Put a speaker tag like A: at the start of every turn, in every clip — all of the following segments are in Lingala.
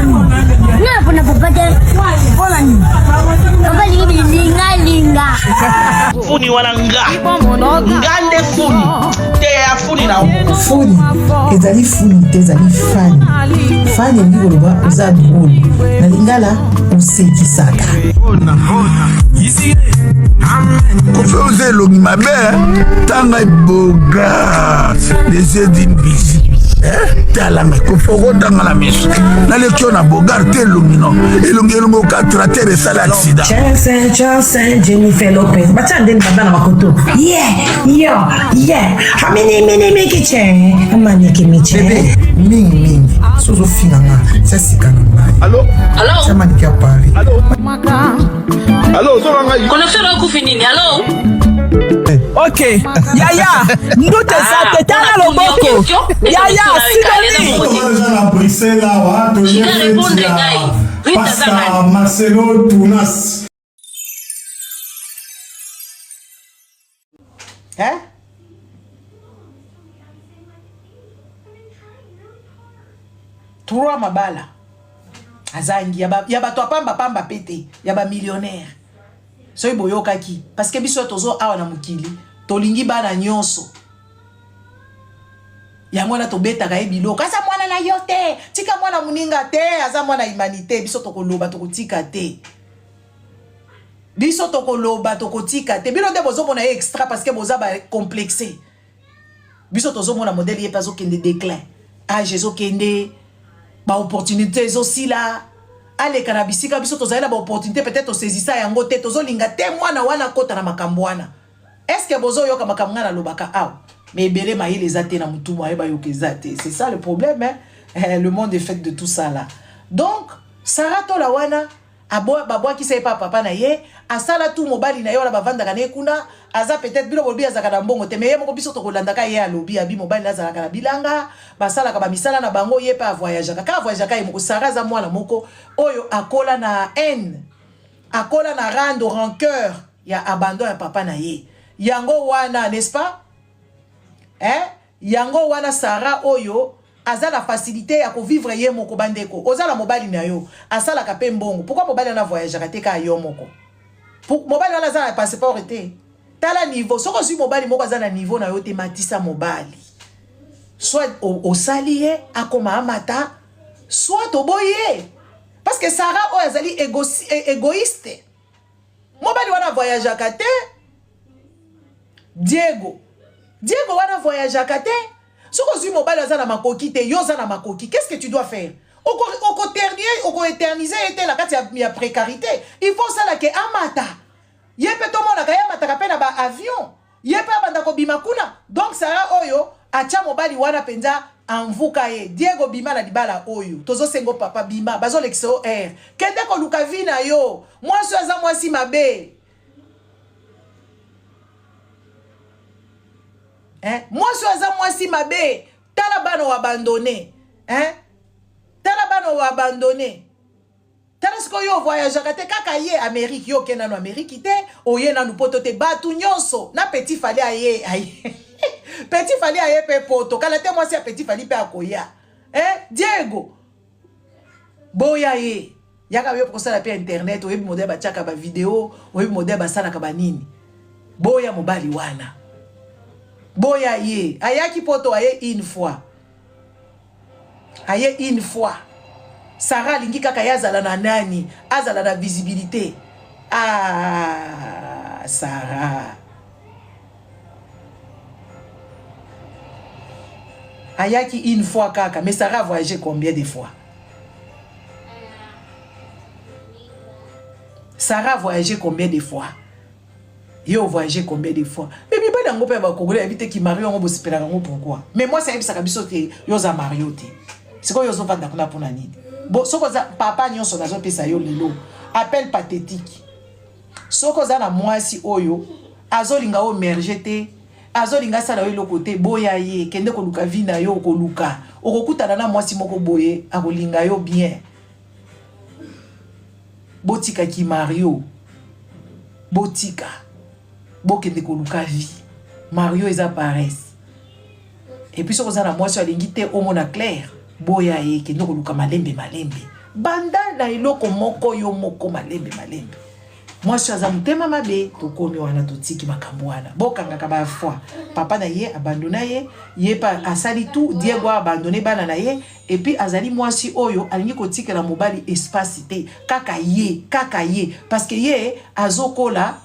A: Nga pona papa te.
B: Pona nini?
A: Papa lingi bilinga linga.
C: Funi wana nga. Nga nde funi. Te ya funi na
B: Funi ezali funi te ezali fani. Fani elingi koloba oza drole. Na lingala osekisaka.
D: Kofi oza elongi mabe tanga boga les yeux d'une bijou tala ngai kofi okotanga na miso naleki yo na bogar te elongi no elongi elongi oka trater esala accident
E: Johnson, Johnson, Jennifer Lopez. Batia ndeni baba na bakoto. Yeah, yo, yeah. Hamini mini miki che. Amaniki miche.
B: Bebe, mingi mingi. Sozo finga nga, tia sika na ngai.
D: Allo?
B: Allo? Tia maniki ya Paris.
D: Allo? Allo, ozoka ngai?
F: Connexion na okufi nini? Allo?
G: Ok, yaya, ndute eza te, tala loboko. Yaya, Sidoni.
H: Eza na Bruxelles awa, toye feti ya Pasta Marcelo Tunas.
B: Hein? Trois mabala azangi ya bato ya pamba pamba pe te ya ba millionnaire soki boyokaki parce que biso tozo awa na mokili tolingi bana nyonso yango wana tobetaka ye biloko aza mwana na yo te tika mwana moninga te aza mwana humanité biso tokoloba tokotika te Biso toko loba toko tika te. Bino nde bozo mona ye extra parce que boza ba complexe. Biso tozo mona modèle ye pe azo kende déclin. Âge ezo kende ba opportunité ezo sila. Aleka na bisika biso tozali na ba opportunité peut-être tosaisissa yango te tozo linga te mwana wana akota na makambo wana. Est-ce que bozo yoka makambo nga nalobaka awa? Mais ebele mayele eza te na mutu moye bayoka eza te. C'est ça le problème hein? Le monde est fait de tout ça là. Donc Sarah Tola wana babwakisa ye pa papa na ye asala tout mobali na ye wana bavandaka na ye kuna aza peut-être bino bolobi azalaka na mbongo te mais ye moko biso tokolandaka ye alobi abi mobali na azalaka na bilanga basalaka bamisala na bango ye mpe avoyageaka kaka avoyageaka ye moko Sara aza mwana moko oyo akola na haine akola na rando rancœur ya abandon ya papa na ye yango wana n'est-ce pas eh? Yango wana Sarah oyo aza na facilite ya ko vivre ye moko ba ndeko oza na mobali na yo asalaka pe mbongo pourquoi mobali wana voyageaka te kaka yo moko pour mobali wana aza na passeport te tala niveau soki ozwi mobali moko aza na niveau na yo te matisa mobali soit osali ye akoma amata soit oboyi ye parce que Sarah oyo azali egoïste mobali wana voyageaka te Diego Diego wana voyageaka te soki ozwi mobali aza na makoki te yo oza na makoki qu'est-ce que tu dois faire oko éterniser ye te na kati ya, ya précarité il faut osala ke amata ye mpe tomonaka ye amataka mpe na ba avion ye mpe abanda kobima kuna donc Sara oyo atya mobali wana mpenza anvuka ye Diego bima na libala oyo tozosengo papa bima bazolekisa yo air kende koluka vie na yo mwasi oyo aza mwasi mabe Eh? Mwasi oyo aza mwasi mabe. Tala bana o abandonne. Eh? Tala bana o abandonne. Tala sikoyo yo voyageaka te kaka ye Amérique yo oke nanu Amérique te oye nanu poto te bato nyonso na petit Fally aye aye petit Fally aye pe poto kala te mwasi ya petit Fally pe akoya eh Diego boya ye yaka yo kosala pe internet oyebi modele batiaka ba video oyebi modele basalaka banini boya mobali wana boya ye ayaki poto aye une fois aye une fois Sarah alingi kaka ye azala na nani azala na visibilité ah Sarah ayaki une fois kaka mais Sarah a voyagé combien de fois Sarah a voyagé combien de fois yo voyagé combien de fois mais mibali yango mpe ya bakongolais yabi te ki mario yango bosepelaka yango pourquoi mais mwasi ayebisaka biso te yo oza mario te sikoyo yo ozovanda kuna mpona nini bo soki oza papa nyonso nazopesa yo lelo appel pathétique soki oza na mwasi oyo azolinga o merge te azolinga asala yo eloko te boya ye kende koluka vie na yo okoluka okokutana na mwasi moko boye akolinga yo bien botika ki mario botika bokende koluka vie mario eza paresse epuis soki oza na mwasi oyo alingi te omona claire boya ye kende koluka malembe malembe. Banda na eloko moko yo moko malembe malembe. Mwasi aza motema mabe, tokomi wana totiki makambo wana. Bokangaka ba foi. Papa na ye abandona ye, ye pa asali tout, Diego abandonne bana na ye et puis azali mwasi oyo alingi kotikela mobali espace te, kaka ye, kaka ye parce que ye azokola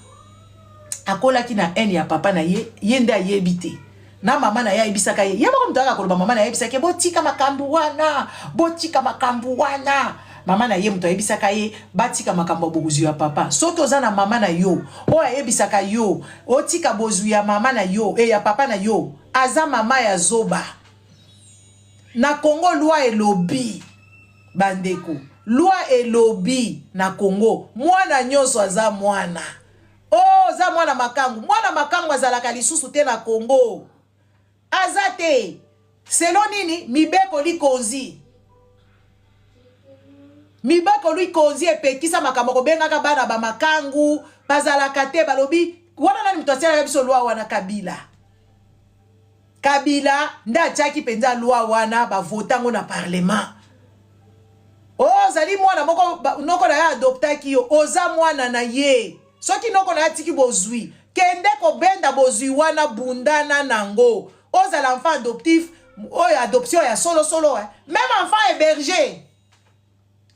B: akolaki na haine ya papa na ye, ye nde ayebi te. Na mama na ye ayebisaka ye, ye moko moto ayaka koloba mama na ye ayebisaki ye botika makambo wana, botika makambo wana. Mama na ye moto ayebisaka ye batika makambo ya bozwi ya papa. Soki oza na mama na yo oyo ayebisaka yo otika bozwi ya mama na yo e ya papa na yo, aza mama ya zoba. Na Congo loi elobi bandeko, loi elobi na Congo mwana nyonso aza mwana. Oh, oza mwana makangu. Mwana makangu azalaka lisusu te na Congo. Aza te. Selon nini? Mibeko likonzi. Mibeko likonzi epekisa makambo kobengaka bana ba makangu, bazalaka te balobi wana nani moto atielaka biso loi wana Kabila. Kabila nde atiaki mpenza loi wana bavota yango na parlement. Ozali mwana moko noko na ye adoptaki yo, oza mwana na ye. Soki noko na ye atiki bozwi, kende kobenda bozwi wana, bundana nango. Ozala enfant adoptif, oyo adoption ya solo solo, eh. Même enfant hébergé.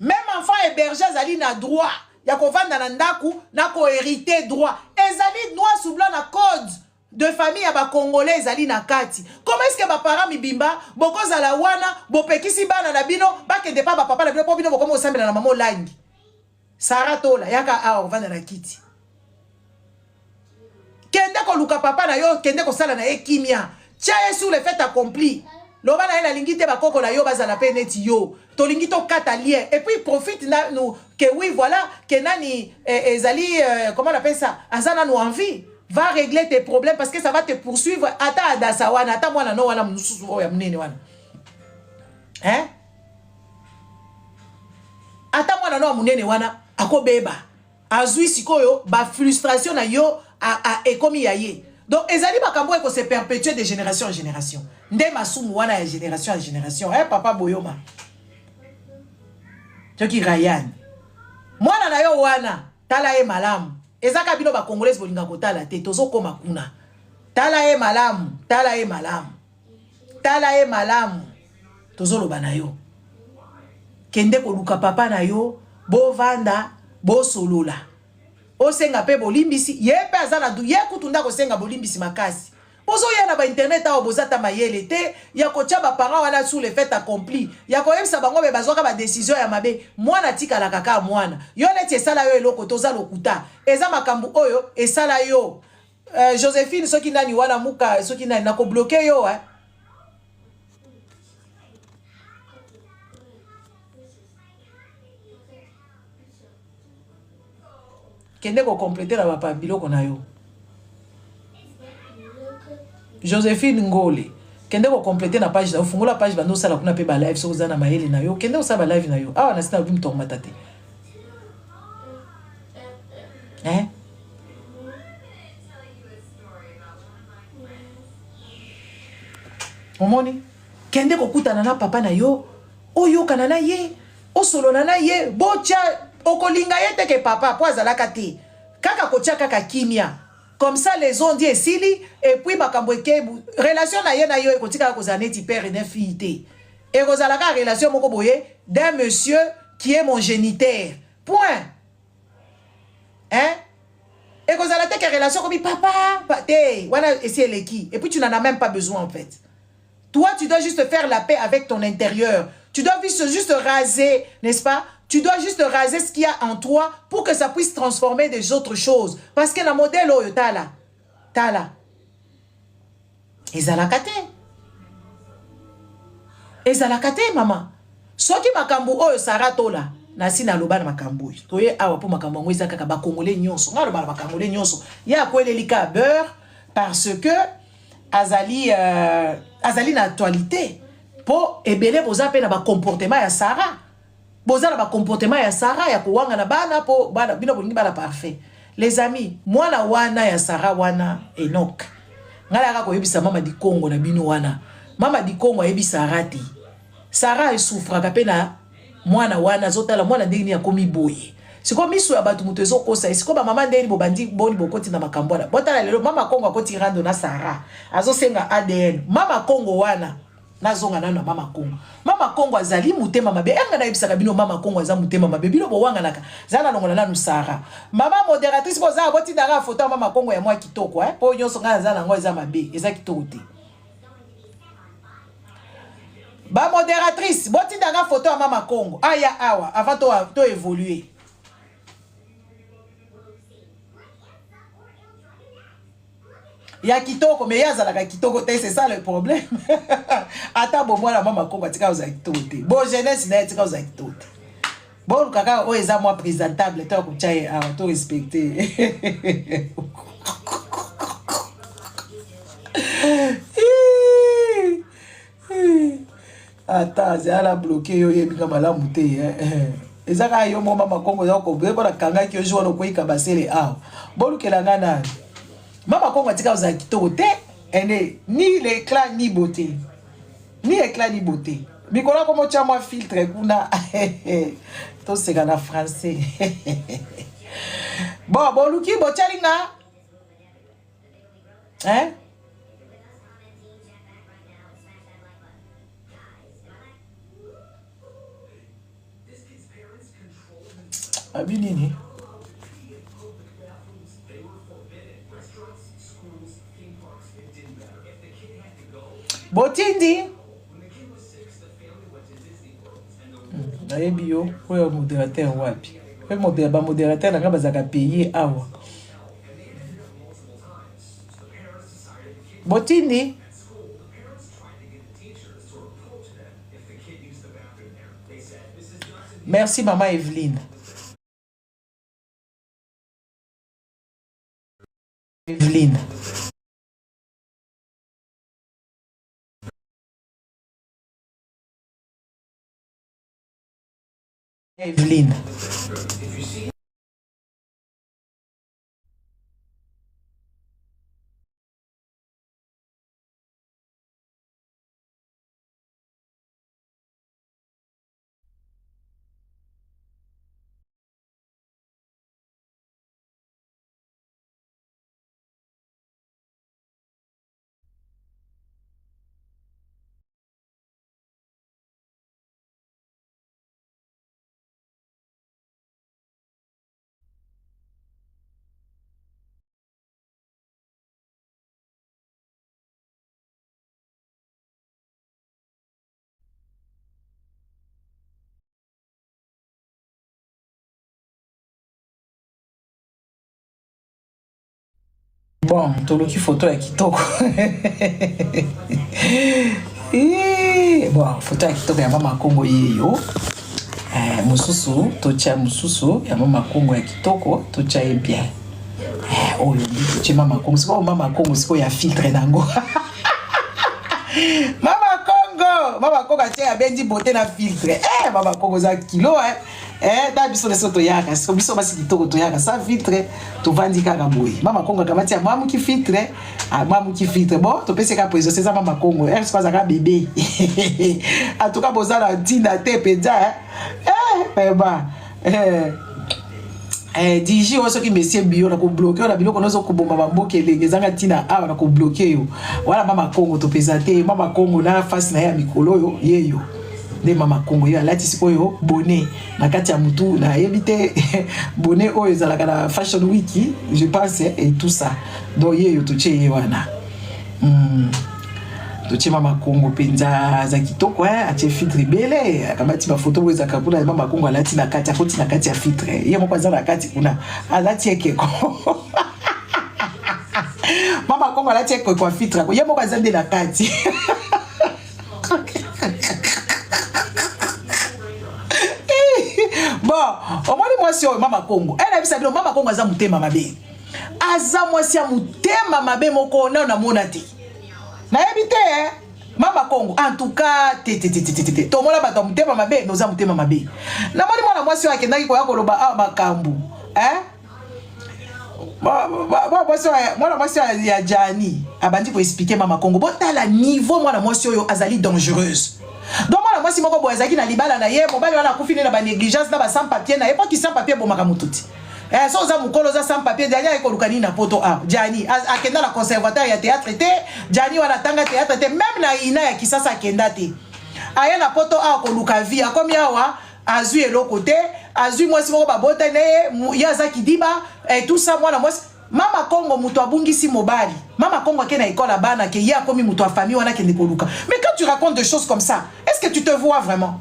B: Même enfant hébergé azali na droit ya kovanda na ndaku na ko hériter droit. Ezali noir sur blanc na code de famille ya ba congolais ezali na kati. Comment est-ce que ba parents mibimba bokozala wana bopekisi bana na bino bakende pa ba papa na bino po bino bokomi kosambela na mama Olangi? Sarah Tola yaka awa ovanda na kiti. Kende koluka papa na yo, kende kosala na ye kimia. Tia ye sur le fait accompli. Loba na ye nalingi te bakoko na yo bazala pe neti yo. Tolingi tokata lien. Et puis profite na nous que oui voilà que nani eh, ezali euh, comment on appelle ça? Aza nanu en vie. Va régler tes problèmes parce que ça va te poursuivre ata adasa wana ata mwana no wana mususu oyo ya munene wana. Hein? Ata mwana no ya munene wana akobeba. Azui sikoyo ba frustration na yo a, a, ekomi ya ye. Donc ezali makambo oyo se perpétuer de génération en génération. Nde masumu wana ya génération en génération. Eh papa Boyoma. Soki Ryan. Mwana na yo wana tala ye malamu. Ezaka bino ba Congolais bolinga kotala te tozokoma kuna. Tala ye malamu, tala ye malamu. Tala ye malamu. Tozoloba na yo. Kende koluka papa na yo, bovanda, bosolola. Osenga pe bolimbisi, ye pe aza na ye kutu nda kosenga bolimbisi makasi. Bozoya na ba internet awa boza ta mayele te ya kotia ba parents wana sur le fait accompli ya koyebisa bango be bazwaka ba decision ya mabe. Mwana atikalaka kaka mwana. Yo neti esala yo eloko te oza lokuta. Eza makambo oyo esala yo. Euh, Josephine soki nani wana muka soki nani nako bloquer yo hein. Kende ko compléter na bapa biloko na yo. Josephine Ngole kende ko compléter na page na yo, fungola page bando osala kuna pe ba live soki oza na mayele na yo, kende osala ba live na yo. Awa na sina lobi moto akomata te. Hein? Omoni? Kende kokutana na papa na yo, oyokana na ye, osolola na ye, botya okolinga ye te ke papa po azalaka te. Kaka kotya kaka kimia. Comme ça les on dit esili et puis makambo eke relation na ye na yo ekotikala kozala neti père na fille te. Ekozala kaka relation moko boye d'un monsieur qui est mon géniteur. Point. Hein? Ekozala te ke relation komi papa pa, te wana esi eleki et puis tu n'en as même pas besoin en fait. Toi tu dois juste faire la paix avec ton intérieur. Tu dois juste, juste raser, n'est-ce pas? Tu dois juste raser ce qu'il y a en toi pour que ça puisse transformer des autres choses. Parce que la modèle oyo tala tala ezalaka te. Ezalaka te mama. Soki makambo oyo Sarah Tola nasi naloba na makambo oyo toye awa mpo makambo yango eza kaka bakongole nyonso ngai aloba na bakongole nyonso ye akweleli ka beurre parce que azali euh, azali na actualité mpo ebele boza mpe na bacomportement ya Sarah boza na bacomportement ya Sarah ya kowangana bana mpo bana bino bolingi bana parfait. Les amis, mwana wana ya Sarah wana Enoch, ngai nayaka koyebisa mama Dikongo na bino wana, mama Dikongo ayebi Sarah te. Sarah esouffraka mpe na Mwana wana azotala mwana ndenge nini akomi boye. Sikoyo miso ya bato moto ezokosa ye. Sikoyo bamama ndenge nini bobandi boni bokoti na makambo wana. Botala lelo mama Kongo akoti rando na Sarah azosenga ADN. Mama Kongo wana nazonga nano na mama Kongo. Mama Kongo azali motema mabe. Enga nayebisaka bino mama Kongo aza motema mabe. Bino bowanganaka. Zala nalongola nanu Sarah. Mama modératrice boza botindaka photo ya mama Kongo ya mwa kitoko eh. Po nyonso ngai naza nango eza mabe. Eza kitoko te. Ba modératrice botinda nga photo ya mama Kongo aya awa avant to, to évoluer. Ya kitoko mais ye azalaka kitoko te c'est ça le problème. Ata bomwana mama Kongo atika ozala kitoko te. Bo jeunesse na ye atika ozala kitoko te. Boluka kaka oyo eza mwa présentable to ya kotya ye awa to respecte ye. Ata azala na bloke yo oyebi nga malamu te eh. Eza kaka yo moko mama Kongo oza kobe na kangaki yo jour wana okwei kabasele awa. Bolukela nga nani? Mama Kongo atika ozala kitoko te ene ni l'éclat ni beauté. Ni eclat ni beauté. Mikolo akoma otya mwa filtre kuna toseka na français. Bon, boluki botyali nga hein? Abi nini? Botindi nayebi yo oyo modérateur wapi mpe ba modérateur na ngai bazalaka paye awa botindi Merci maman Evelyne. Evelyne. Evelyne. Bon, toluki photo ya kitoko. Bon, photo ya kitoko ya mama Kongo yeyo. Eh, mosusu totya mosusu ya mama Kongo ya kitoko totya ye bien. Eh, oyo nde totye mama Kongo. Sikoyo mama Kongo sikoyo ya filtre nango. Mama Kongo, mama Kongo atie abendi beauté na filtre. Eh, mama Kongo oza kilo eh. Eh, ta biso leso toyaka siko biso basi kitoko toyaka sa filtre tovandi kaka boye mama kongo akamati amwamuki filtre amwamuki filtre bon topesi kaka poison eza mama kongo eh, siko azalaka bebe en tout cas boza na ntina te mpenza eh, eh vraiment eh. Eh, dj oyo soki monsieur bio na kobloke yo na biloko nyonso koboma bamboka elenge ezanga ntina awa na kobloke yo wana mama kongo topeza te mama kongo na fasi na ye ya mikolo oyo yeyo nde mama kongo ye alati sikoyo bonnet na kati ya mutu nayebi te bonnet oyo ezalaka na fashion week je pense et tout ça donc yeyo totie ye wana mm. Totie mama Kongo mpenza aza kitoko eh, atie filtre ebele akamati bafoto oyo ezalaka kuna mama Kongo alati na kati akoti na kati ya filtre ye moko aza na kati kuna alati ekeko mama Kongo alati ekeko ya filtre ye moko aza nde na kati bon omoni mwasi oyo mama Kongo ayebisa bino mama Kongo aza motema mabe aza mwasi ya motema mabe moko nano namona te nayebi te eh? mama kongo en tout cas te te te te te te tomona bato ya motema mabe noza motema mabe namoni mwana mwasi oyo akendaki koya koloba awa makambo eh? mwana mwasi ya jani abandi koexplike mama kongo botala niveau mwana mwasi oyo azali dangereuse donc mwana mwasi. mwasi moko boye azalaki na libala na ye, mobali wana akufi nde na ba négligence na ba sans papier na ye, mpo ki sans papier ebomaka motu ti. Eh, so oza mokolo oza sans papier, Djani aye koluka nini na poto awa? Djani akenda na conservatoire ya théâtre te, Djani wana atanga théâtre te, même na ina ya Kisasa akenda te. Aye na poto awa koluka vie, akomi awa azwi eloko te, azwi mwasi moko babotani na ye, ye aza kidiba, eh, tout ça mwana mwasi Mama Kongo mutu abungisi mobali. Mama Kongo ake na école ya bana ke ye akomi mutu ya famille wana akende koluka. Mais quand tu racontes des choses comme ça, est-ce que tu te vois vraiment?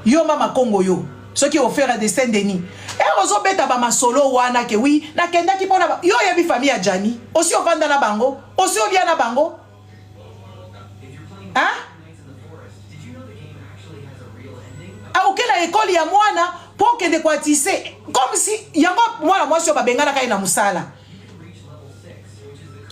B: Yo Mama Kongo yo, soki ofera de Saint-Denis. Eh ozobeta ba masolo wana ke oui, nakendaki pona ba... yo oyebi famille ya Gianni, osi ovanda na bango, osi olia na bango. Hein? Oke na ekole ya mwana mpo okende koatise comme si yango mwana mwasi oyo babenganaka ye na mosala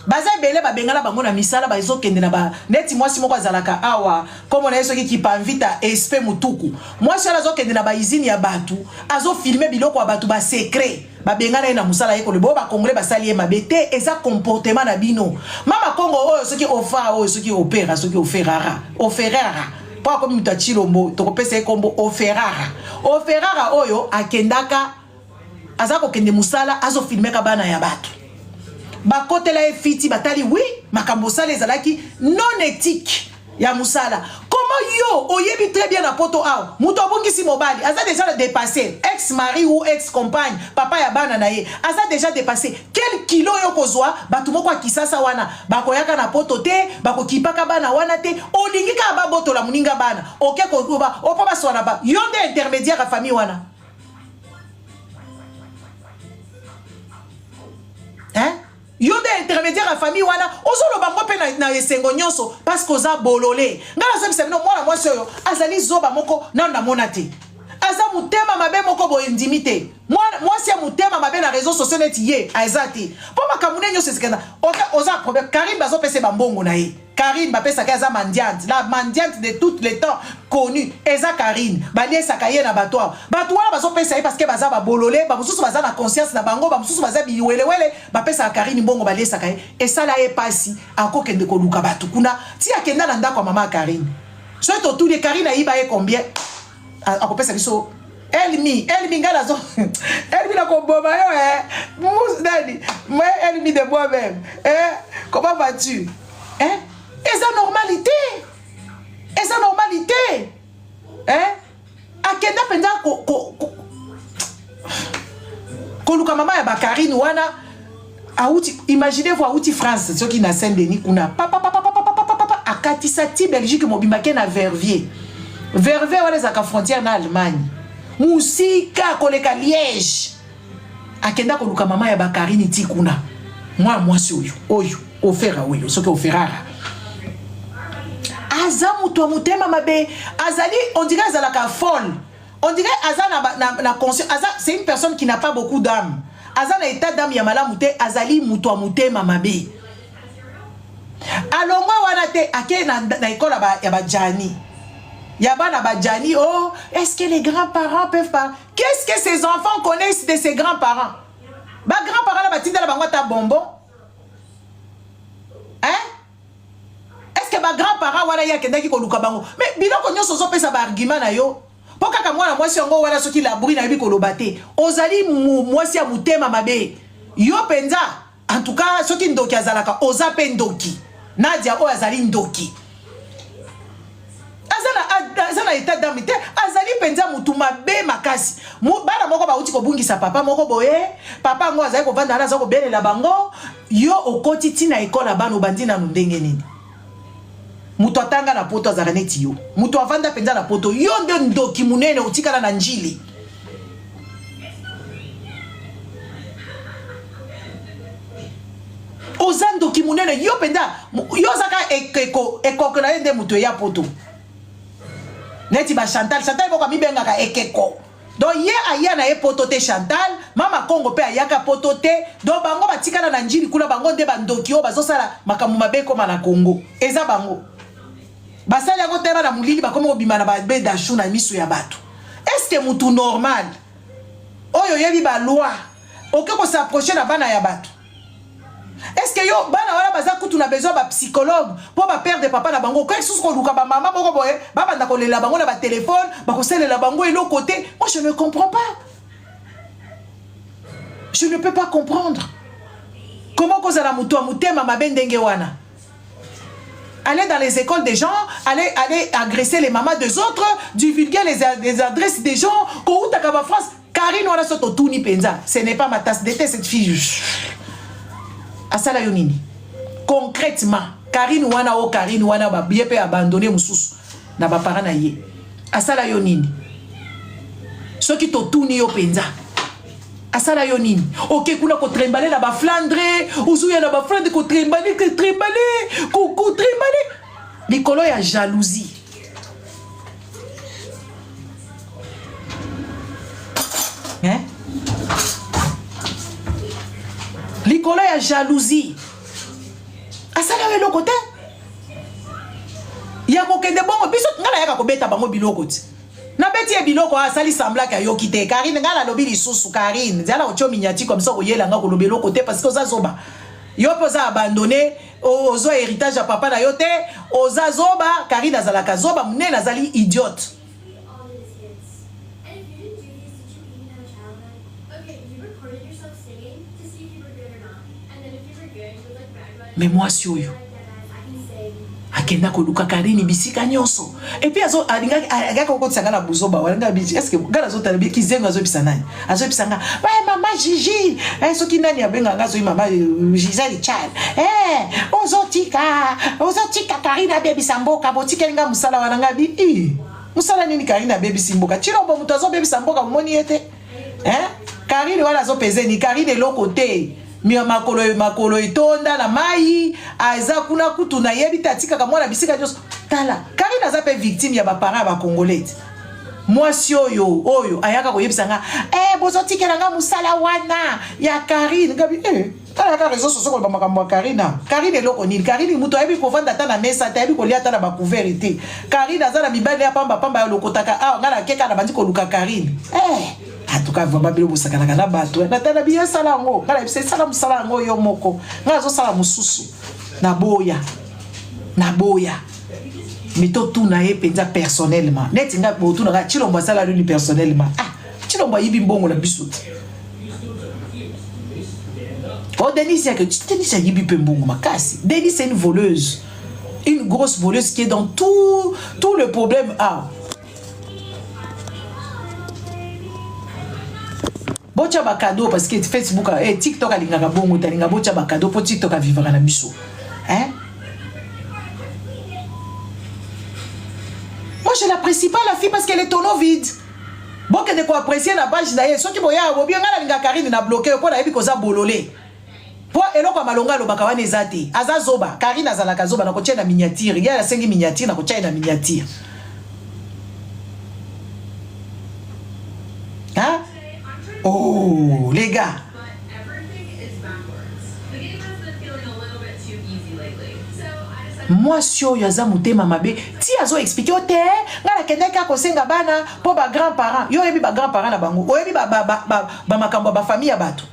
B: baza ebele babengana bango na misala bazokende na ba neti mwasi moko azalaka awa kombo na ye soki kipamvita espe mutuku mwasi wana azokende na baizini ya bato azofilme biloko ya bato basecret Babengana ye na musala ye koloba oyo ba congolais basali ye mabe te eza comportement na bino mama kongo oyo soki ofa oyo soki opera soki oferara oferara po akomi moto ya chilombo tokopesa ye kombo oferara oferara oyo akendaka aza kokende musala azo filmeka bana ya bato bakotela ye fiti batali wi makambo osala ezalaki non ethique ya musala comment yo oyebi très bien na poto awa moto abungisi mobali aza déjà na dépassé ex mari ou ex compagne papa ya bana na ye aza déjà dépassé quel kilo yo kozwa bato moko ya kisasa wana bakoyaka na poto te bakokipaka bana wana te olingi kaka babotola moninga bana oke koba opo baswana ba yo nde intermédiaire ya famille wana hein Yo nde intermediaire ya famille wana ozoloba ngo pe na, na esengo nyonso parce que oza bolole. Nga nazobisa bino mwana mwasi oyo azali zoba moko nanu namona te. Aza motema mabe moko boye ndimi te. Mwasi ya motema mabe na réseaux sociaux neti ye aza te. Po makambo ne nyonso esikenda. Okay, oza problème. Karine bazopesa ba mbongo na ye. Karine bapesaka ye aza mendiante la mendiante de toutes les temps connue eza Karine baliesaka ye na bato awa bato wana bazopesa ye parce que baza babolole bamosusu baza na conscience na bango bamosusu baza biwelewele bapesaka Karine mbongo baliesaka ye esala ye pasi akokende koluka bato kuna ti akenda na ndako ya mama ya Karine soki totuni ye Karine ayiba ye combien akopesa biso Elmi, Elmi nga nazo Elmi nakoboma yo eh Mousse nani moi Elmi de moi-même eh comment vas-tu eh eza normalité eza normalité eh akenda mpenza ko, ko, ko, koluka mama ya bakarine wana awuti imaginez vous awuti France soki na Saint Denis kuna papa papa papa papa papa akatisa ti Belgique mobimba ke na Verviers Verviers wana ezalaka frontière na Allemagne musika koleka Liège akenda koluka mama ya bakarini ti kuna mwana mwasi oyo oyo ofera oyo soki oferara aza moto ya motema mabe azali on dirait azalaka folle On dirait aza na, na, na conscience, aza c'est une personne qui n'a pas beaucoup d'âme. Aza na état d'âme ya malamu te, azali mutu ya motema mabe. Alongwa wana te ake na, na école ya ba, ya ba Gianni. Ya bana ba Gianni, oh, est-ce que les grands-parents peuvent pas Qu'est-ce que ces enfants connaissent de ces grands-parents? Ba grands-parents là batindela bango ata bonbon. Hein? Est-ce que ba grands parents wana ye akendaki koluka bango? Mais biloko nyonso ozopesa ba argument na yo mpo kaka mwana mwasi yango wana soki labri nayebi koloba te ozali mwasi ya motema mabe yo mpenza en tout cas soki ndoki azalaka oza mpe ndoki Nadia oyo azali ndoki aza na etat d'âme te azali mpenza motu mabe makasi bana moko bauti kobungisa papa moko boye papa yango azali kovanda wana aza kobelela bango yo okoti ntina ekole ya bana obandi nanu ndenge nini moto atanga na poto azalaka neti yo moto avanda mpenza na poto yo nde ndoki monene otikala na njili oza ndoki monene yo mpenza yo oza kaka ekeko ekoko na ye nde moto eya poto neti ba chantal chantal moko amibengaka ekeko donc ye aya na ye poto te chantal mama kongo mpe ayaka poto te donc bango batikala na njili kuna bango nde bandoki oyo bazosala makambo mabe ekoma na congo eza bango basali yango te bana molili bakomi kobima na babedashu na miso ya bato estce mutu normal oyo oyebi baloi oke kosapproche na bana ya bato. Est ce que yo bana wana baza kutu na besoin ba psychologue mpo ba perdre papa na bango, okoki lisusu koluka ba mama moko boye babanda kolela bango na ba telefone, bakosalela bango eloko te? Moi je ne comprends pas, je ne peux pas comprendre comment kozala moto ya motema mabe ndenge wana. Aller dans les écoles des gens, aller agresser les mamans des autres, divulguer les adresses des gens, koutaka ba France. Karine wana so totuni penza, ce n'est pas ma tasse de thé cette fille. Asala yo nini concrètement? Karine wana o Karine wana ba ye pe abandonné mususu na ba parents na ye. Asala yo nini? Soki totuni yo penza, asala yo nini? Oke kuna kotrembale na baflandre, ozoya na baflandre kotrembale, kotrembale, kotrembale likolo ya jalousie. Hein? Likolo ya jalousie, asala yo eloko te ya kokende bongo. Biso ngai nayaka kobeta bango biloko ti nabeti ye biloko, asali semblake ayoki te. Karine, ngai nalobi lisusu, Karine, nzala otio minyati comme ça, koyela nga koloba eloko te parce que oza zoba. Yo mpe oza abandonné, ozwa héritage ya papa na yo te, oza zoba. Karine azalaka zoba monene, azali idiote. Mais mwasi oyo akenda koluka Karine bisika nyonso, et puis azo alingaki alingaki kokotisa nga na buzoba wana. Nga bici, est ce que nga nazotala bi kizengo azoyebisa nani? Azoyebisa nga ba mama Gigi, eh, soki nani abenga nga, azoyi mama Gisele Chal, eh, ozotika Karine abebisa mboka, botikeli nga mosala wana. Nga bi i mosala nini? Karine abebisi mboka? Chilombo moto azobebisa mboka, omoni ye te, eh? Karine wana azopeze ni Karine eloko te, makolo makolo etonda na mai, aza kuna kutu nayebi te, atikaka mwana bisika nyonso. Tala, Karine aza mpe victime ya baparent ya bacongolais te. Mwasi oyo ayaka koyebisa nga, eh, bozotikela nga mosala wana ya Karine. Ngabi, eh, tala kaka réseau sociaux koloba makambo ya Karine. Karine eloko nini? Karine moto ayebi kovanda ata na mesa te, ayebi kolia ata na bacouvert te. Karine aza na mibali ya pambapamba ya lokotaka awa. Ngai nakeka na bandi koluka Karine, eh. En tout cas, vraiment, bino bosakanaka na bato. Natala bi esala yango, ngai nayebisa esala mosala yango yo moko, ngai azosala mosusu. Naboya, naboya. Mais totuna ye mpenza personnellement, neti ngai botunaka Chilombo asala nini personnellement. Ah, Chilombo ayibi mbongo na biso te. Oh, Denis yake, Denis ayibi mpe mbongo makasi. Denis c'est une voleuse, une grosse voleuse qui est dans tout le problème. Ah, botya bacadeau parce que Facebook, eh, TikTok alingaka bongo te, alinga botya bacadeau mpo TikTok avivaka na biso, hein? Moi je l'apprécie pas la fille parce qu'elle est tonneau vide. Bokende koapprécier na page na ye. Soki boya bobi ngai nalinga Karine, na bloqué yo mpo nayebi koza bolole, mpo eloko ya malonga alobaka wana eza te. Aza zoba, Karine azalaka zoba. Nakotia na miniature, ye asengi miniature, nakotia ye na miniature. Hein? Oh les gars, mwasi oyo aza motema mabe ti azoexpliquer yo te. Ngai nakendaki kaka kosenga bana mpo bagrand parent. Yo oyebi bagrand parent na bango, oyebi bamakambo ya bafamille ya bato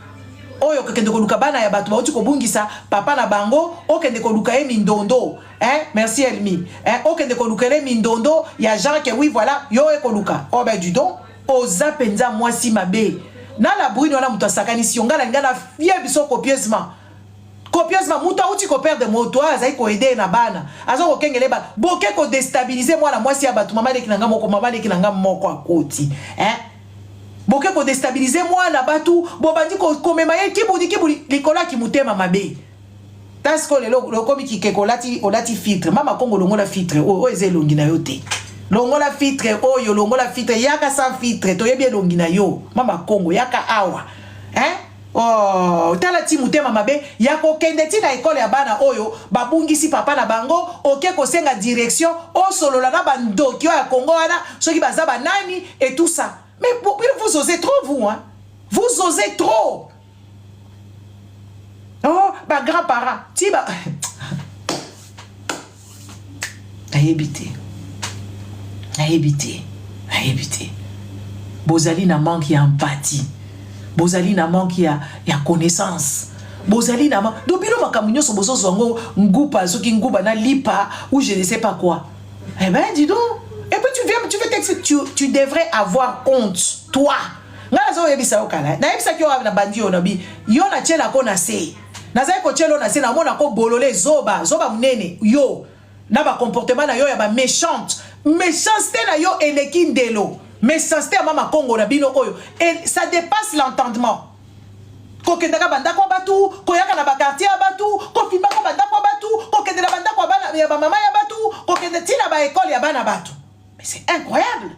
B: oyo. Okokende koluka bana ya bato bauti kobungisa papa na bango, okende koluka ye mindondo, hein? Merci Elmi, hein? Okende koluka ele mindondo ya Jean ke oui, voilà, yo ekoluka. Oh ben du donc, oza mpenza mwasi mabe na la brune wana. Moto asakanisi yo, ngai nalinga na fie biso copieusement, copieusement. Moto awuti koperdre moto oyo azali koaider na bana, aza kokengele bana, boke kodéstabiliser mwana mwasi ya bato. Mama leki na nga moko, mama leki na nga moko akoti, hein? Boke kodéstabiliser mwana bato, bobandi komema ye kibudi kibudi likolo ya kimotema mabe. Ta sikoyo lelo lokomi kikeko, olati filtre. Mama Kongo, longola filtre oyo, oyo eza elongi na yo te. Longola filtre oyo, longola filtre, yaka sans filtre, toyebi elongi na yo. Mama Kongo, yaka awa, hein? Oh, tala ti motema mabe ya kokende ti na ekole ya bana oyo babungisi papa na bango, oke kosenga direction, osolola na bandoki oyo ya Kongo wana soki baza banani et tout ça. Mais vous osez trop, vous, hein? Vous osez trop. Oh, ba grand parent ti ba nayebi te, nayebi te, nayebi te. Bozali na manque ya empathie, bozali na manque ya connaissance. Bozali na ma donc bino makambo nyonso bozozwa yango ngupa soki nguba na lipa ou je ne sais pas quoi. Eh ben dis donc. Et puis tu viens, tu veux t'expliquer, tu devrais avoir honte, toi. Nga nazoyebisa yo kala. Nayebisaki yo na bandi yo na bi. Yo na tiela ko na se. Nazali kotiela yo na se na mona ko bolole zoba, zoba munene yo. Na ba comportement na yo ya ba méchante. Méchanceté na yo eleki ndelo. Méchanceté ya mama Kongo na bino oyo. Et ça dépasse l'entendement. Kokendaka bandako ya batu, koyaka na ba quartier ya batu, kofimbaka bandako ya batu, kokende na bandako ya bana ya bamama ya batu, kokende ti na ba école ya bana batu. Mais c'est incroyable.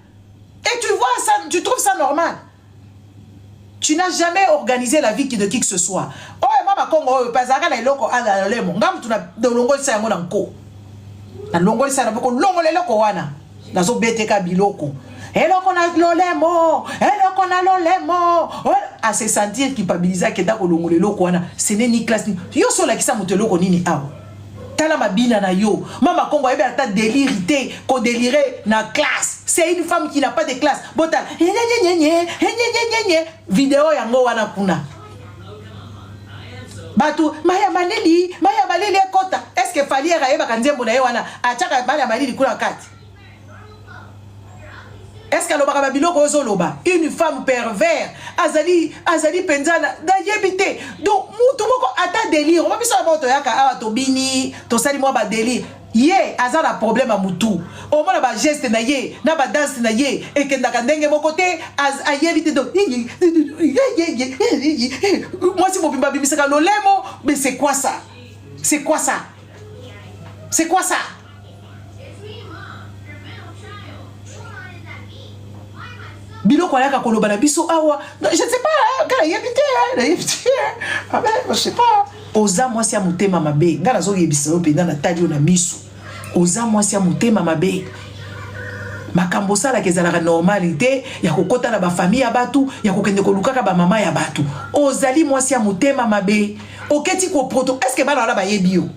B: Et tu vois ça, tu trouves ça normal? Tu n'as jamais organisé la vie de qui que ce soit. Oyo mama Kongo oyo pe azalaka na eloko ala lolemo. Nga mutu na longolisa yango na nko. Na longolisa na boko longola eloko wana. Nazobeteka biloko. Eloko na lolemo, eloko na lolemo. A se sentir culpabiliser akenda kolongola eloko wana. Ce n'est ni classe ni. Yo so olakisa moto eloko nini awa? Tala mabina na yo. Mama Kongo ayebi ata délire te, ko délirer na classe. C'est une femme qui n'a pas de classe. Botala. Video yango wana kuna. Batu maya malili, maya malili ekota. Est-ce que Fally ayebaka nzembo na ye wana? Atiaka maya malili kuna kati. Est-ce que alobaka ba biloko ozo loba? Une femme pervers, azali azali penza na nayebi te. Donc mutu moko ata délire, omo biso ba toyaka awa tobini, tosali mwa ba délire. Ye aza na problème ya mutu. Omona ba geste na ye, na ba danse na ye ekendaka ndenge moko te, ayebi te donc mwasi mobimba abimisaka lolemo, mais c'est quoi ça? C'est quoi ça? C'est quoi ça? Biloko ayaka koloba na biso awa, je ne sais pas, nga nayebi te, nayebi te, ah ben, je sais pas. Oza mwasi ya motema mabe, nga nazoyebisa yo mpenza, natali yo na miso. Oza mwasi ya motema mabe. Makambo osalaka ezalaka normal te, ya kokota na ba famille ya batu, ya kokende kolukaka ba mama ya batu. Ozali mwasi ya motema mabe. Oketi ko proto, est-ce que bana wana bayebi yo?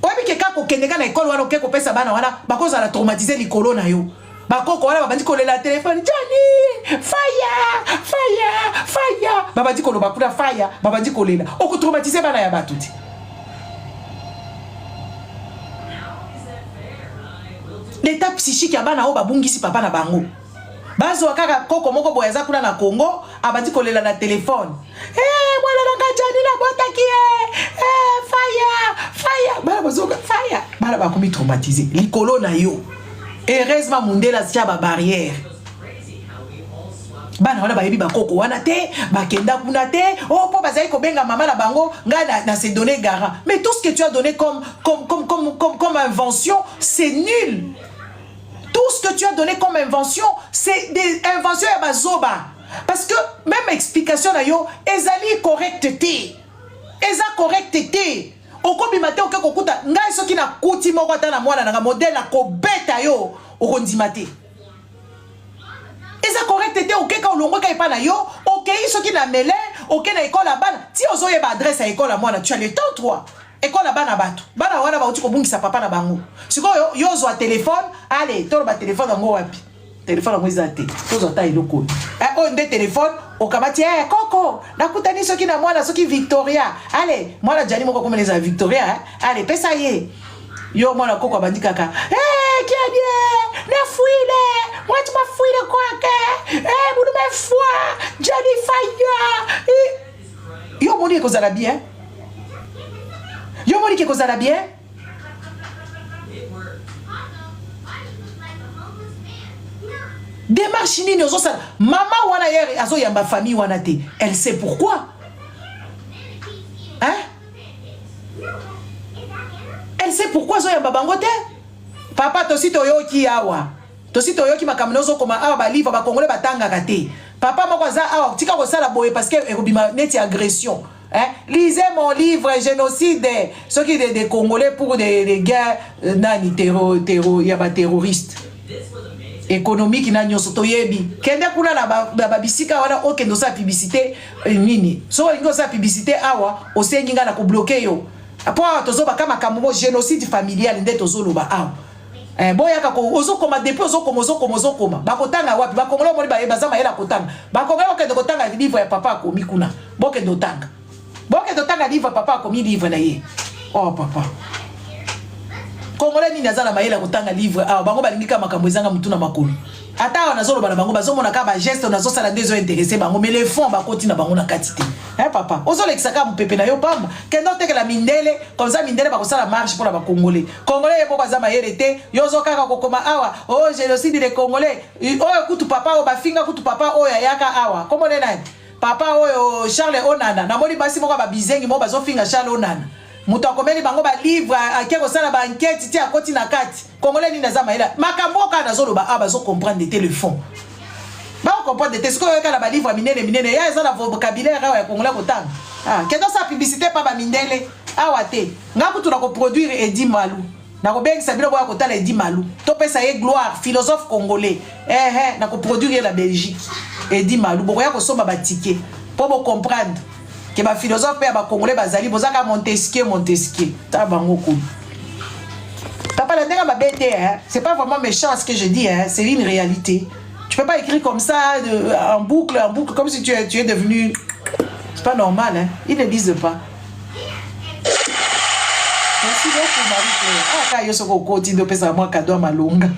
B: Oyebi ke kaka kokende kaka na ekole wana oke kopesa bana wana bakozala traumatise likolo na yo. Bakoko wana babandi kolela telefone, Johnny, fire, fire, fire. Babandi koloba kuna fire, babandi kolela. Okotraumatise bana ya bato te. L'état psychique ya bana oyo babungisi papa na bango. Bazwa kaka koko moko boye aza kuna na Congo, abandi kolela na telefone. Eh, mwana na nga Johnny nabotaki ye. Eh, fire, fire. Bana bazoka fire. Bana bakomi traumatisé likolo na yo. Heureusement mundele atia ba barrière. Bana wana bayebi bakoko wana te, bakenda kuna te. Oh, po bazali kobenga mama na bango, nga na, na se donner garant. Mais tout ce que tu as donné comme invention, c'est nul. Tout ce que tu as donné comme invention, c'est des inventions ya bazoba. Parce que même explication na yo ezali correcte te. Eza correcte te. Okobima te oke kokuta ngai soki nakuti moko ata na mwana nanga modèle nakobeta yo okondima te. Eza correcte te okeka olongweka epa na yo okei soki na mele oke na ekole ya bana ti ozoyeba adresse ya ekole ya mwana tu as le temps toi. Ekole ya bana bato bana wana bauti kobungisa papa na bango sikoyo yo ozwa telefone ale toloba telefone yango wapi telefone yango eza te tozwa ata eloko oyo eh, oyo nde telefone okamati eh, koko nakutani soki na mwana soki Victoria ale mwana Jani moko akomela ezala Victoria eh? Ale pesa ye yo mwana koko abandi kaka eh, kiadie nafuile mwati mafuile kwake eh, mulume fwa Jani faya eh. Yo omoni ekozala bien? Yo omoni ke ekozala bien? Démarche nini ozosala? Mama wana hier azoyamba famille wana te. Elle sait pourquoi. Hein? Elle sait pourquoi azoyamba bango te. Papa tosi toyoki awa. Tosi toyoki makambo na ozokoma awa ba livre ba congolais batangaka te. Papa moko aza awa tika kosala boye parce que ekobima neti agression. Hein? Lisez mon livre génocide soki des de congolais pour des de guerres nani terro terro ya ba terroristes. Économique na nyonso toyebi. Kende kuna na ba, ba, ba bisika wana okende osala publicité nini. Soki olingi osala publicité awa osengi nga na ko bloquer yo. Po awa tozobaka makambo mo génocide familial nde tozoloba awa. Eh, boyaka ko ozokoma depuis ozokoma ozokoma ozokoma bakotanga wapi bakongolo omoni baye baza mayele ya kotanga bakongolo bakende kotanga livre ya papa akomi kuna bokende otanga. Boke totanga livre papa akomi livre na ye. Oh papa. Congolais nini aza na mayele ya kotanga livre awa bango balingi kaka makambo ezanga mutu na makolo. Ata awa nazoloba na bango bazomona kaka ba geste nazosala nde ezo interesse bango mais le fond bakoti na bango na kati te. Hein papa, ozolekisa kaka mupepe na yo pamba. Kende otekela mindele comme ça mindele bakosala marche pona ba congolais. Congolais ye moko aza mayele te, yo ozo kaka kokoma awa, oh génocide des congolais. Oyo kutu papa oyo bafinga kutu papa oyo ayaka awa. Kombo ne nani? Papa oyo Charles Onana, namoni basi moko ba bizengi moko bazofinga Charles Onana. Moto akomeli bango ba livre, ake kosala ba enquête ti akoti na kati. Congolais nini aza mayele? Makambo oyo kaka nazoloba awa bazo comprendre te le fond. Ba comprendre te sikoyo kaka na ba livre minene minene ya eza na vocabulaire awa ya congolais kotanga. Ah, kende osala publicité pa ba mindele awa te. Nga kutu na ko produire Eddy Malu. Nakobengisa bino boya kotala Eddy Malu. Topesa ye gloire, philosophe congolais. Eh eh, nako produire ye na Belgique. Eddy Malu, bokoya kosomba ba ticket po bo comprendre que ba philosophe pe ya ba congolais bazali, boza ka Montesquieu, Montesquieu. Ta bango kuna. Papa la ndenge mabe te hein. C'est pas vraiment méchant ce que je dis hein, c'est une réalité. Tu peux pas écrire comme ça de, en boucle, en boucle comme si tu es, tu es devenu c'est pas normal hein. Ils ne disent pas. Merci beaucoup Marie-Claire. Ah, ka yo soko okoti nde opesaka mwa cadeau ya malonga.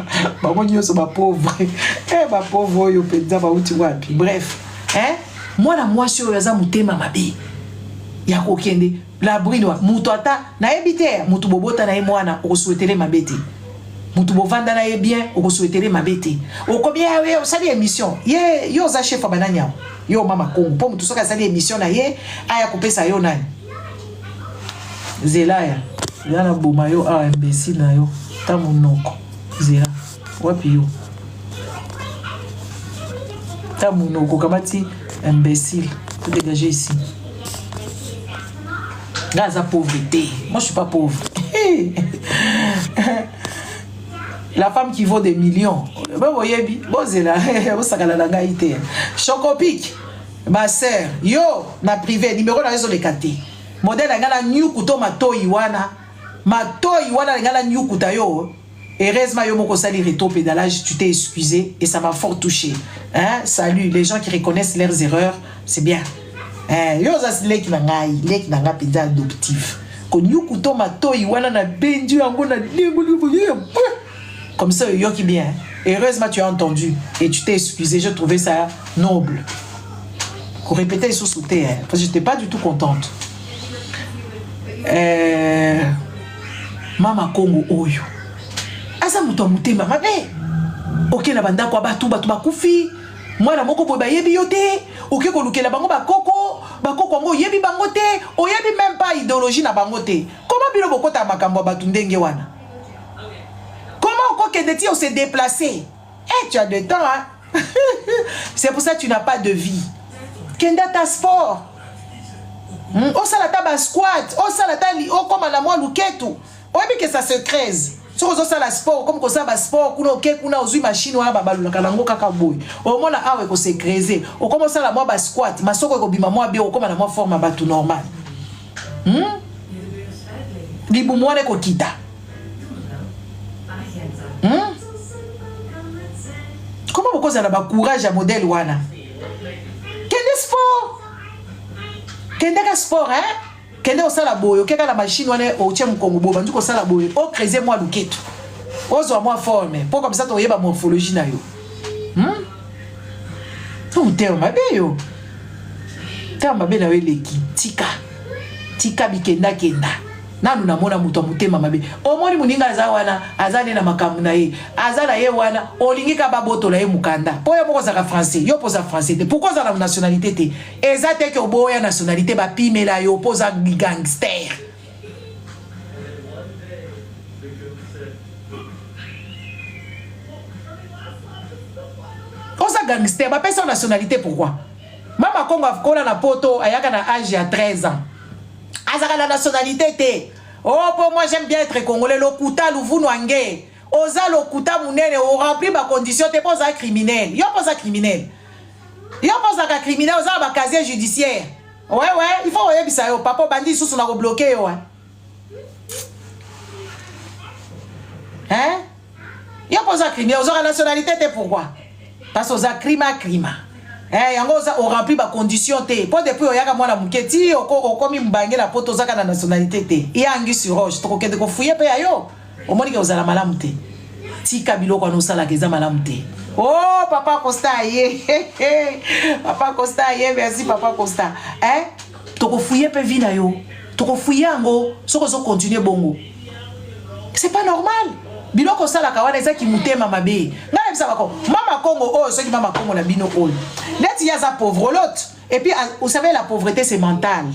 B: Bango nyonso ba pauvre. Eh ba pauvre oyo mpenza bauti wapi? Bref, hein? Mwana mwasi oyo aza motema mabe ya kokende la brune wapi? Moto ata nayebi te, moto bobota na ye mwana okosouhaitele mabe te. Moto bovanda na ye bien okosouhaitele mabe te. Okomi ye osali émission. Ye yo oza chef ya banani awa? Yo mama Kongo po mutu soki asali emission na ye aya kopesa yo nani? Zela ya zela na boma yo awa imbecile na yo ta munoko zela wapi yo ta munoko kamati imbecile to dégager ici nga aza pauvre te moi je suis pas pauvre La femme qui vaut des millions. Bo boyebi, bozela, bosakana na ngai te. Chocopic, ma sœur, yo na privé numéro na yo ezoleka te. Modèle na ngai na nyuku to matoyi wana, matoyi wana na ngai na nyukuta yo. Heureusement, yo moko osali rétro-pédalage, tu t'es excusé et ça m'a fort touché. Hein? Salut, les gens qui reconnaissent leurs erreurs, c'est bien. Hein? Yo oza leki na ngai, leki na ngai mpenza adoptif. Konyuku to matoyi wana na bendi yango na ndenge comme ça oyoki bien. Heureusement tu as entendu et tu t'es excusé, je trouvais ça noble. Ko répéter lisusu te hein, parce que j'étais pas du tout contente. Euh, mama Kongo oyo aza moto ya motema mabe oke na bandako ya bato bato bakufi mwana moko boye bayebi yo te oke kolukela bango bakoko bakoko yango oyebi bango te oyebi meme pas idéologie na bango te koma bino bokotaka makambo ya bato ndenge wana koma okokende ti ose déplacer eh, tu as de temps hein? c'est pour ça que tu n'as pas de vie kende ata sport hmm? osala ata basquat osala ata okoma na mwa luketu Oyebi que ça se creuse. Soki ozo sala sport okomi kosala ba sport kuna oke kuna ozui machine wana babalolaka nango kaka boye. Omona awa eko se creuser. Okomi osala mwa ba squat, masoko ekobima mwa bien okoma na mwa forme ya batu normal. Hmm? Libumu wana ekokita. Hmm? Comment bokozala ba courage ya modèle wana? Kende sport. Kendaka sport hein? Kende osala boye okeka na machine wana otie mukongo boye obandi kosala boye o creuser mwa luketu ozwa mwa forme po comme ça toyeba morphologie na yo hmm? motema mabe yo motema mabe na yo eleki tika tika bikendakenda nanu namona moto ya motema mabe omoni moninga aza wana aza nde na makambo na ye aza na ye wana olingi ka babotola ye mokanda mpo yo moko ozalaka français yo mpo oza français te pourkoi oza na nationalité te Eza te ke oboya nationalite ba pimela yo po oza gangster. Oza gangster ba pesa yo nationalite pourquoi? Mama Kongo akola na poto ayaka na age ya 13 ans. Azaka na nationalité te. Oh po moi j'aime bien être congolais lokuta luvunu ange. Oza lokuta munene o remplir ba conditions te po oza criminel. Yo po oza criminel. Yo mpo ozalaka criminel oza na ba casier judiciaire. Ouais ouais, il faut oyebisa yo papa obandi lisusu na ko bloquer yo hein. Hein? Yo mpo oza criminel, ozwaka nationalité te pourquoi? Parce oza crima crima. Eh, yango oza orempli bacondition te mpo depuis oyaka mwana moke ti okomi mobange na poto ozaka na nationalité te ya angi sur roche tokokende kofuye mpe ya yo omoni ke ozala malamu te tika biloko wana osalaka eza malamu te oh papa costa aye papa costa aye merci papa costa eh? tokofuye mpe vi na yo tokofuye yango soki ozokontinue bongo c'est pas normal biloko osalaka wana eza kimutema mabe ngai nayebisa bako mama kongo oyo soki mama kongo na bino oyo neti ye aza pauvrolote et puis ah, vous savez la pauvreté c'est mental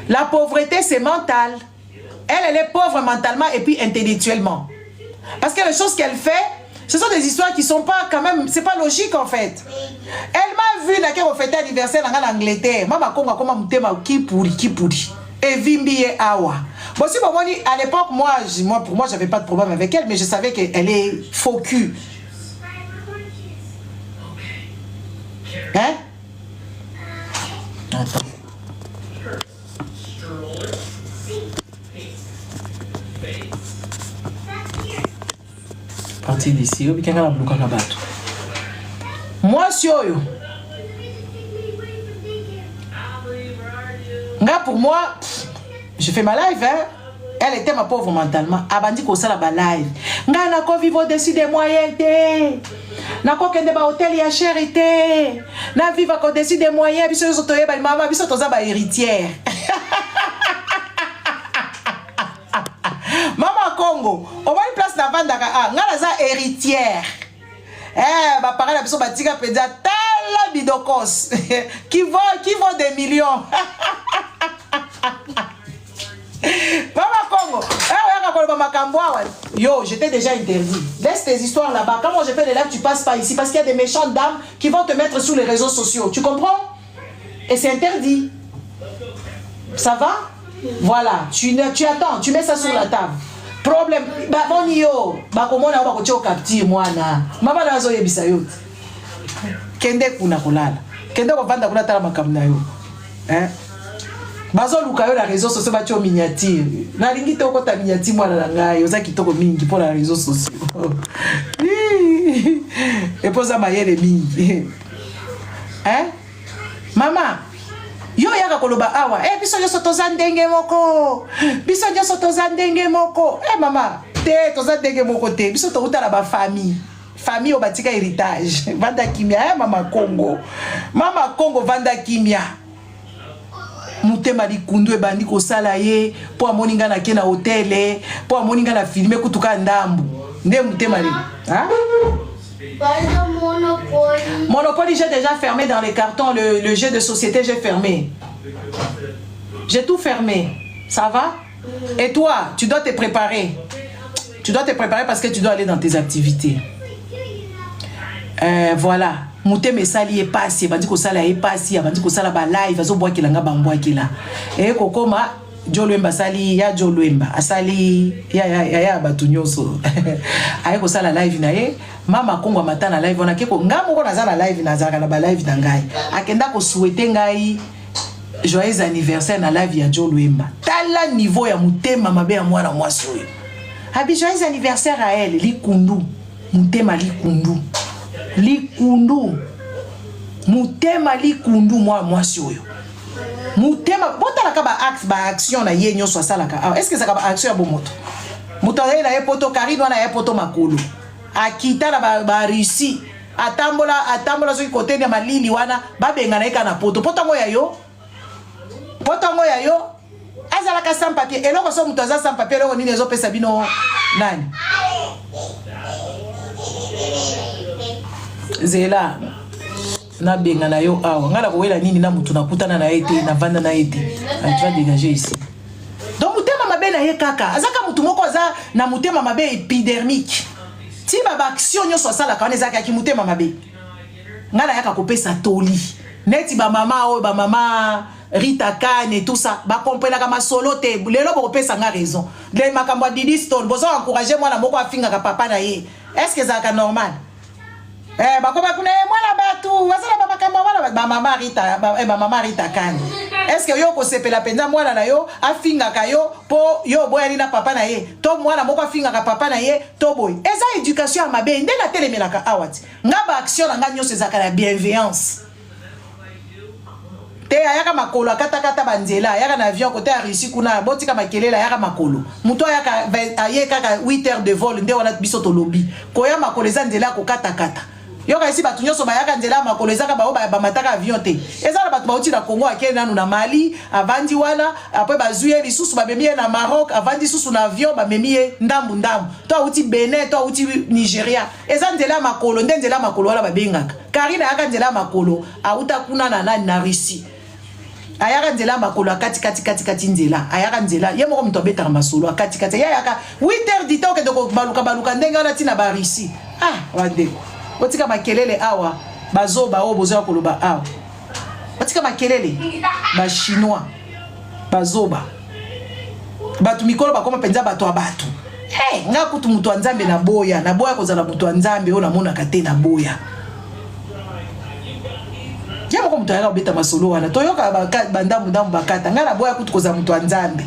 B: la pauvreté c'est mental elle elle est pauvre mentalement et puis intellectuellement parce que les choses qu'elle fait ce sont des histoires qui sont pas quand même c'est pas logique en fait elle m'a vu nake kofete anniversaire na ngai na angleterre mama kongo akoma motema kipuri kipuri evimbi ye awa bosi bomoni à l'époque moi, moi pour moi j'avais pas de problème avec elle mais je savais qu'elle est faux cul hein Attends. Partir d'ici, oyo bikanga na blokaka bato. Mwasi oyo nga pour moi pff, je fais ma live hein? Elle était ma pauvre mentalement abandi kosala ba live nga nako vivre au-dessus des moyens te nakokende ba hotel ya cher te na vivre au-dessus des moyens biso nyonso toyebani mama biso toza ba héritière mama congo omoni place navandaka ah, nga naza héritière eh, baparent na biso batika mpenza tala bidokos qui vaut, qui vaut des millions mama congo eh, oyaka koloba makambo awa yo j'étais déjà interdit laisse tes histoires là-bas quand moi je fais des lives tu passes pas ici parce qu'il y a des méchantes dames qui vont te mettre sur les réseaux sociaux tu comprends et c'est interdit ça va voilà tu, tu attends tu mets ça sur la table problème bamoni yo bakomona yo bakotia okaptire mwana mama na azoyebisa yo te kende kuna kolala kende kovanda kuna tala makambo na yo eh? bazoluka yo na réseau sociaux batio miniature nalingi te okota miniature mwana na ngai oza kitoko mingi mpo na réseau sociaux epo oza mayele mingi eh? mama yo oyaka koloba awa eh, biso nyonso toza ndenge moko biso nyonso toza ndenge moko eh, mama te toza ndenge moko te biso touta na bafamille famille oyo batika héritage vanda kimia eh, mama kongo mama kongo vanda kimia motema likundu ebandi kosala ye mpo amoni ngai nake na hotele mpo amoni ngai na filme kutu ka ndambu nde motema li
A: Monopoly.
B: Monopoly, j'ai déjà fermé dans les cartons. Le, le jeu de société, j'ai fermé. J'ai tout fermé. Ça va Et toi, tu dois te préparer. Tu dois te préparer parce que tu dois aller dans tes activités. Euh, voilà. motema esali ye pasi ebandi kosala ye pasi abandi kosala balive azobwakela nga bambwakela eye kokoma Jo Lwemba asali ya Jo Lwemba asali ya ya ya, ya bato nyonso aye kosala live na ye mama Kongo amata na live wana keko nga moko naza na live nazalaka na ba live na ngai akenda kosouhaite ngai joyeux anniversaire na live ya Jo Lwemba tala niveau ya motema mabe ya mwana mwasi oyo abi joyeux anniversaire à elle likundu motema likundu likundu motema likundu mwana mwasi oyo motema botalaka ba acte ba action na ye nyonso asalaka awa est ce que ezalaka ba action ya bomoto moto aye na ye poto karine wana ye poto makolo akita na ba, ba russie atambola atambola soki koteni ya malili wana babengana ye kaka na poto poto yango ya yo poto yango ya yo azalaka sans papier eloko so moto aza sans papier eloko nini ezopesa bino nani zela nabengana yo awa ngai nakowela nini na motu nakutana na ye te navanda na ye te tu vas dégager ici donc motema mabe na ye kaka azaka motu moko aza na motema mabe épidermique ti ba baaction nyonso asalaka wana ezalaka yaki motema mabe ngai nayaka kopesa toli neti bamama oyo bamama Rita Kane tout ça bakomprenaka masolo te lelo bokopesa nga raison le makambo ya Didi Stone bozo encourager mwana moko afingaka papa na ye est ce que ezalaka normal eh, bakoma kuna eh, mwana bato bazala bamakambo ya mwana ba mama Rita ba, eh, ba mama Rita Kane. Est-ce que yo okosepela mpenza mwana na yo afingaka yo mpo yo oboyani na papa na ye, to mwana moko afingaka papa na ye to boye? Eza éducation ya mabe nde natelemelaka awa. Ti nga baaction na nga nyonso ezalaka na bienveillance te. Ayaka makolo, akatakata banzela, ayaka na avion kote ya Russie kuna. Botika makelele. Ayaka makolo, moto ayaka aye kaka 8 heures de vol nde wana. Biso tolobi koya makolo eza nzela ya kokatakata. Yoka esi bato nyonso bayaka nzela ya makolo, ezaka bao bamataka avion te. Eza na bato bauti na Congo, akei nanu na Mali, avandi wana, après bazwi ye lisusu, bamemi ye na Maroc, avandi susu na avion, bamemi ye ndambu ndambu, to awuti Benin, to awuti Nigeria. Eza nzela ya makolo nde nzela ya makolo wana babengaka. Karine ayaka nzela ya makolo, awuta kuna na nani, na Russie. Ayaka nzela ya makolo, akati kati kati kati nzela, ayaka nzela ye moko. Moto abetaka masolo, akati kati ye, ayaka 8 heures du temps, okende kobaluka baluka ndenge wana ntina Barussie. Ah, bandeko, botika makelele awa. Bazoba oyo bozoya koloba awa, batika makelele. Bachinois bazoba, bato mikolo bakoma mpenza bato ya bato. Hey, nga kutu moto ya Nzambe, naboya, naboya kozala moto ya Nzambe oyo namonaka te, naboya. Ye moko moto ayaka kobeta masolo wana, toyoka bandambu-ndambu bakata. Ngai naboya kutu kozala moto ya Nzambe.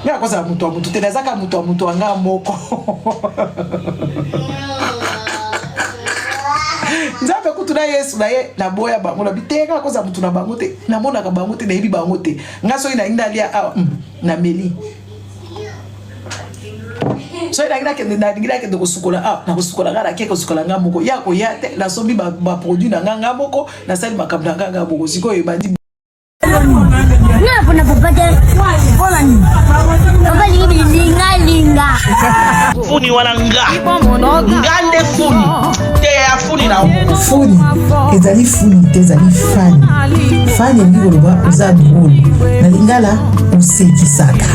B: Ngai nakozala moto ya motu te, nazaka moto ya moto ya nga moko. Nzambe kutu na Yesu na ye, naboya bango. Nabi te, kaka kozala motu na bango te, namonaka bango te, nayebi bango te. Nga soki nalingi nalia awa, nameli. Soki nalingi nakende, nalingi nakende kosukola awa, nakosukola. Nga nake kosukola nga moko, ya koya te. Nasombi baproduit na nga nga moko, nasali makambo na nga nga moko. Sikoyo ebandi.
A: Nga mpona papa te. Papa lingi linga linga.
C: Funi wana nga, nga nde funi te ya funi na
B: Funi ezali funi te, ezali fani. Fani elingi koloba oza drôle na lingala, osekisaka.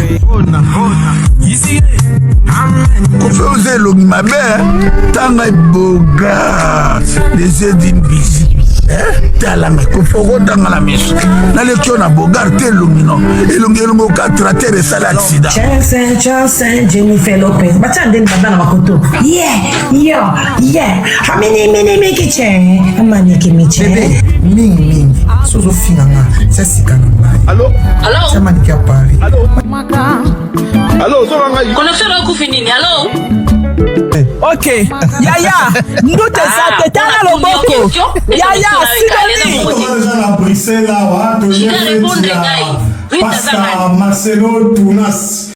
D: Kofi, oza elongi mabe. Tanga eboga les yeux d'une bijou. Tala ngai, Kofi, okotanga na miso. Naleki yo na bogar te. Elongi no, elongi, elongi oka tracteur esali accident.
E: Johnson, Johnson, Jennifer Lopez. Batia ndeni baba na makoto. Yeah, yo, yeah. Hamini mini miki che. Amaniki miche.
F: Bebe mingi mingi, so ozofinga nga, tia sika na ngai.
I: Allo?
F: Tia maniki ya Paris.
I: Allo, ozonga ngai.
J: Connexion na okufi nini? Allo?
G: Ok yaya, ndute eza te, tala loboko yaya Sidoni.
H: Toza na Bruxelles awa, toye feti ya Pasta Marcelo Tunas.